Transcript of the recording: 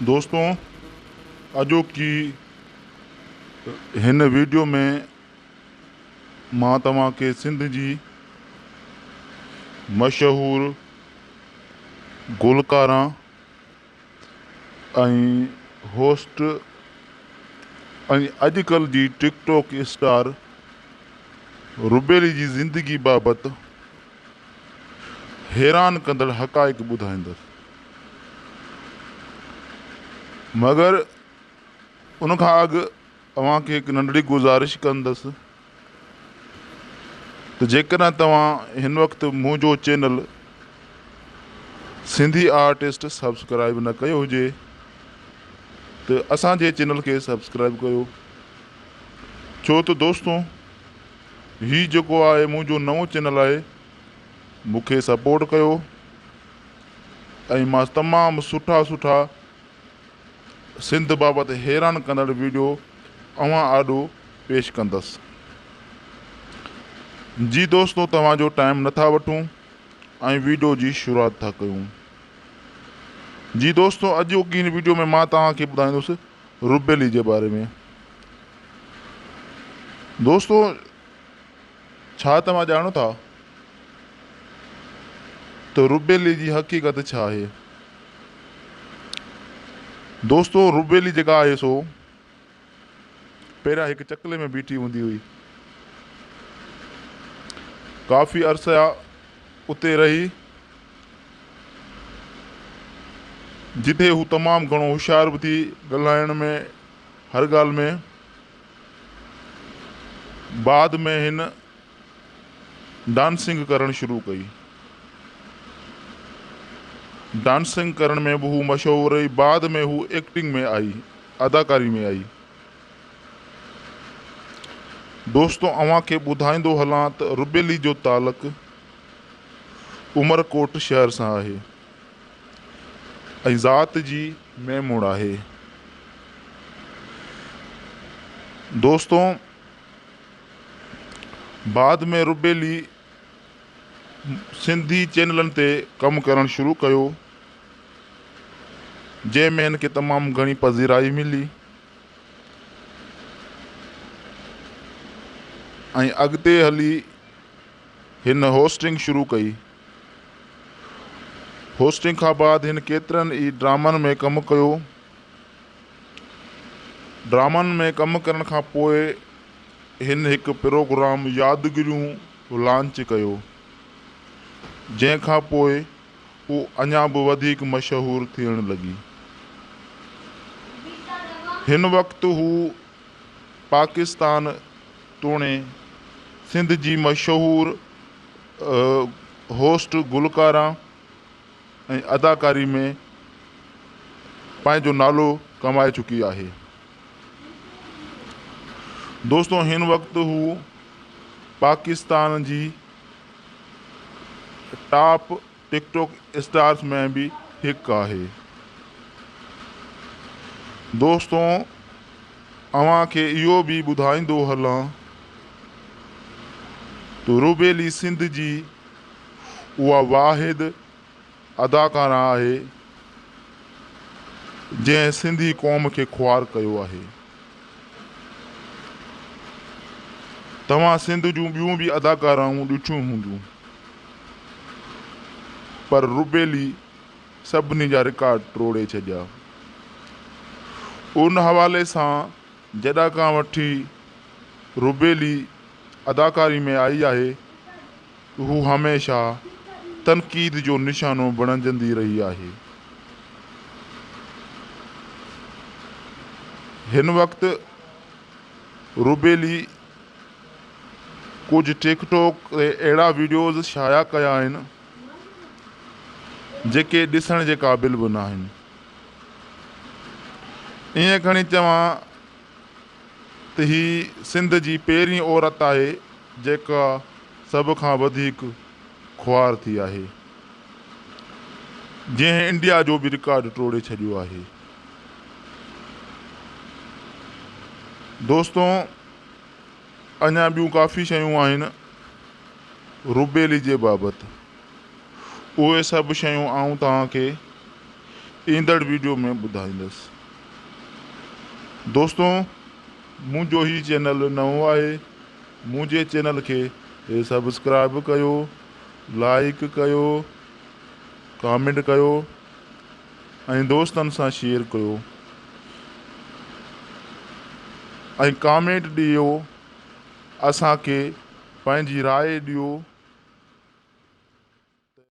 دوستو اڄوڪي هن ويڊيو ۾ مان توهان کي سنڌ جي مشهور گلوڪارا ۽ هوسٽ ۽ اڄڪلهه جي ٽڪ ٽاڪ اسٽار روبيلي جي زندگي بابت حيران ڪندڙ حقائق ٻڌائيندس. مگر ان کان اڳ اوهان کي هڪ ننڍڙي گذارش ڪندس ته جيڪڏهن توهان هن وقت منهنجو چينل سنڌي آرٽسٽ سبسڪرائب نه ڪيو هجي ته اسان جي چينل کي سبسڪرائب ڪيو ڇو ته دوستو هي جيڪو آهي منهنجو نئون چينل آهي مون کي سپورٽ ڪيو ۽ مان تمام سٺا سٺا سنڌ بابت حيران ڪندڙ ويڊيو اوهان آڏو پيش ڪندس جي دوستو توهان جو ٽائيم نٿا وٺون ۽ ويڊيو جي شروعات ٿا ڪيون جي دوستو اڄوڪي هن ويڊيو ۾ مان توهان کي ٻڌائيندس روبيلي جي باري ۾ دوستو ڇا توهان ڄاڻو ٿا ته روبيلي جي حقيقت ڇا آهي؟ دوستو روبيلي جيڪا آهي سو پهريان هڪ چڪلي ۾ بيٺي هوندي هئي. ڪافي عرصا اتي رهي جتي هو تمام گهڻو هوشيار به ٿي ڳالهائڻ ۾ هر ڳالهه ۾ بعد ۾ هن ڊانسنگ ڪرڻ شروع ڪئي. ڊانسنگ ڪرڻ ۾ به هو مشهور رهي بعد ۾ هو ايڪٽنگ ۾ آئي اداڪاري ۾ آئي. دوستو اوهان کي ٻڌائيندو هلان ته روبيلي جو تعلق عمرڪوٽ شهر سان آهي ۽ ذات جي ميمڻ آهي. دوستو بعد ۾ روبيلي سنڌي چينلن تي ڪم ڪرڻ شروع ڪيو جنهن ۾ هن کي تمام گهڻي پذيرائي ملي ۽ اڳتي هلي هن هوسٽنگ شروع ڪئي. هوسٽنگ کان بعد هن ڪيترن ئي ڊرامن ۾ ڪم ڪيو. ڊرامن ۾ ڪم ڪرڻ کان پوء هن هڪ پروگرام يادگيريون لانچ ڪيو، جنهن کان پوء هو اڃا به وڌيڪ مشهور ٿيڻ لڳي. هن وقت هو پاڪستان توڻي سنڌ جي مشهور هوسٽ گلوڪارا ۽ اداڪاري ۾ پنهنجو نالو ڪمائي چڪي آهي. دوستو هن وقت هو پاڪستان جي ٽاپ ٽڪ ٽاڪ اسٽارز ۾ به هڪ آهي. دوستو اوهان کي اهو به ٻڌائيندو هلان ته روبيلي سنڌ جي اها واحد اداڪارا آهي جنهن سنڌي قوم کي خوار ڪيو آهي. توهان سنڌ جون ٻيون به اداڪارائون ڏٺيون هونديون. پر روبيلي سڀني جا رڪارڊ ٽوڙي ڇڏيا. ان حوالي سان جڏهن کان وٺي روبيلي اداڪاري ۾ آئي آهي ته هو هميشه تنقيد جو نشانو بڻجندي رهي آهي. هن وقت روبيلي ڪجهه ٽڪ ٽاڪ تي اهڙا وڊيوز شايع ڪيا آهن جيڪي ڏسڻ جي قابل به ناهن. ائين کڻي چوان ته هي سنڌ جي پهرين عورت آهي جيڪا سڀ کان وڌيڪ خوار ٿي آهي جنهن انڊيا جو به رڪارڊ ٽوڙي ڇڏيو آهي. دوستو اڃا ٻيون ڪافي شيون آهن روبيلي جي بابت اهي سڀ شيون آئون توهان کي ايندڙ ويڊيو ۾ ٻڌائيندس. دوستو منهنجو هي چينل نئون آهي منهنجي چينل کي سبسڪرائب ڪيو لائڪ ڪيو ڪامينٽ ڪيو ۽ دوستن سان شيئر ڪيو ۽ ڪامينٽ ڏيو اسان کي پنهنجي راء ڏيو.